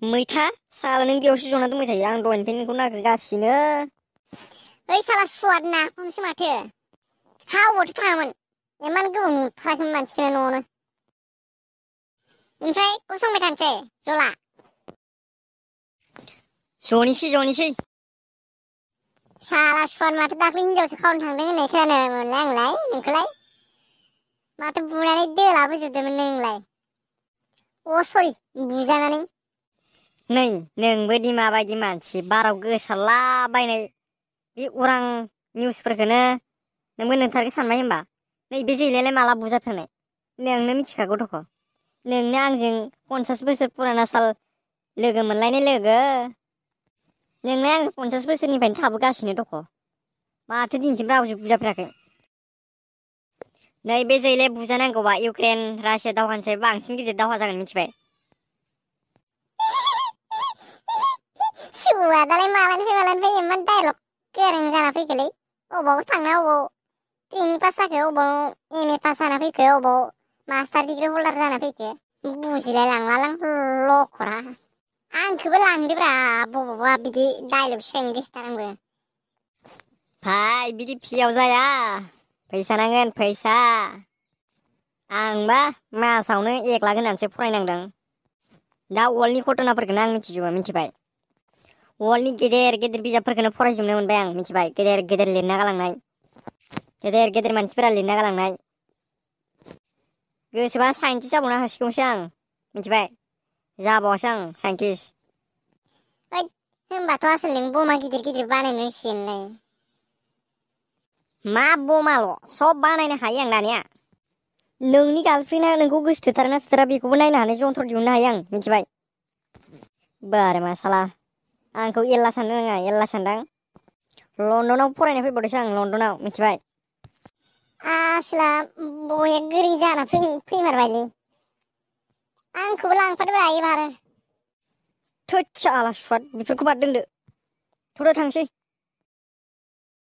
मैथा साला नों बेयावसो जना दंबाय थायो आं दहायनिफ्राय नोंखौ नागिरगासिनो। ओइ साला सुवाद ना खमसो माथो हा अबावथो थाङामोन इमान गोबाव नुथाराखैमोन मानसिखौनो न'आवनो। ओमफ्राय गसंबाय थानोसै जला जनिसै साला सुवाद माथो दाख्लै हिनजावसो खावनो थांदों होननाय खोनादोंमोनलाय आंलाय नोंखौलाय माथो बुनानै दोलाबोजोबदोंमोन नोंलाय। अ सरि बुजानानै। नै नोंबोदि माबायदि मानसि बाराव गोसारलाबायनाय बे उरां निउसफोरखौनो नोंबो नोंथारगो सानबाय होमबा। नै बे जैलायालाय माला बुजाफेरनाय नोंनो मिथिखागौ दख'। नोंनो आंजों 50 बोसोर पुराना साल लोगो मोनलायनाय लोगो। नोंनो आं 50 बोसोरनिफ्रायनो थाबोगासिनो दख'। माथो दिनैसिम रावजों बुजाफेराखै। नै बे जैलाया बुजानांगौबा इउक्रेन रासिया दावहानिफ्राय बांसिन गिदिर दावहा जागोन मिथिबाय। सुवा दालाय मालानिफ्राय इमान डायलग गोरों जाना फैखोलै। अबाव थांना अबाव ट्रेनिं पास जाखो अबाव एम ए पास जाना फैखो अबाव मास्टार डिग्री हल्दार जाना फैखो बुजिलाय लांलालां लखरा। आंखौबो लांदोब्रा बबावबा बिदि डायलग सोंनो गोसोथार आंबो। भाइ बिदि फ्रियाव जाया फैसा नांगोन फैसा। आंबा मासावनो 1 लाख होनानैसो फरायनांदों। दा वर्ल्डनि घटनाफोरखौनो आं मिथिजोबो मिथिबाय। वर्ल्डनि गेदेर गेदेर बिजाबफोरखौनो फरायजोबनो मोनबाय आं मिथिबाय। गेदेर गेदेर लिरना गालांनाय गेदेर गेदेर मानसिफोरा लिरना गालांनाय। गोसोबा साइन्टिस्ट जाबावनो हासिगौसो आं मिथिबाय। जाबावासो आं साइन्टिस्ट। होमबाथ' आसोल नों बमा गिदिर गिदिर बानायनो रोंसिगोनलै। मा बमाल' सब बानायनो हायो आं दानिया। नोंनि गार्लफ्रेन्डआ नोंखौ गोसोथोथारोना थोथारा बेखौबो नायनो हानाय जन्थ्र दिहुननो हायो आं मिथिबाय। बारे मा साला आंखौ एल्ला सानदों नोङो एल्ला सानदां। लण्डनाव फरायनो फैबावदोंसो आं लण्डनाव मिथिबाय। आसोला बया गोरों जाना फैमारबायलै। आंखौबो लांफादोब्रा एबार। थोद साला सुवाद बेफोरखौ बाद दोनदो थ'दो थांसै।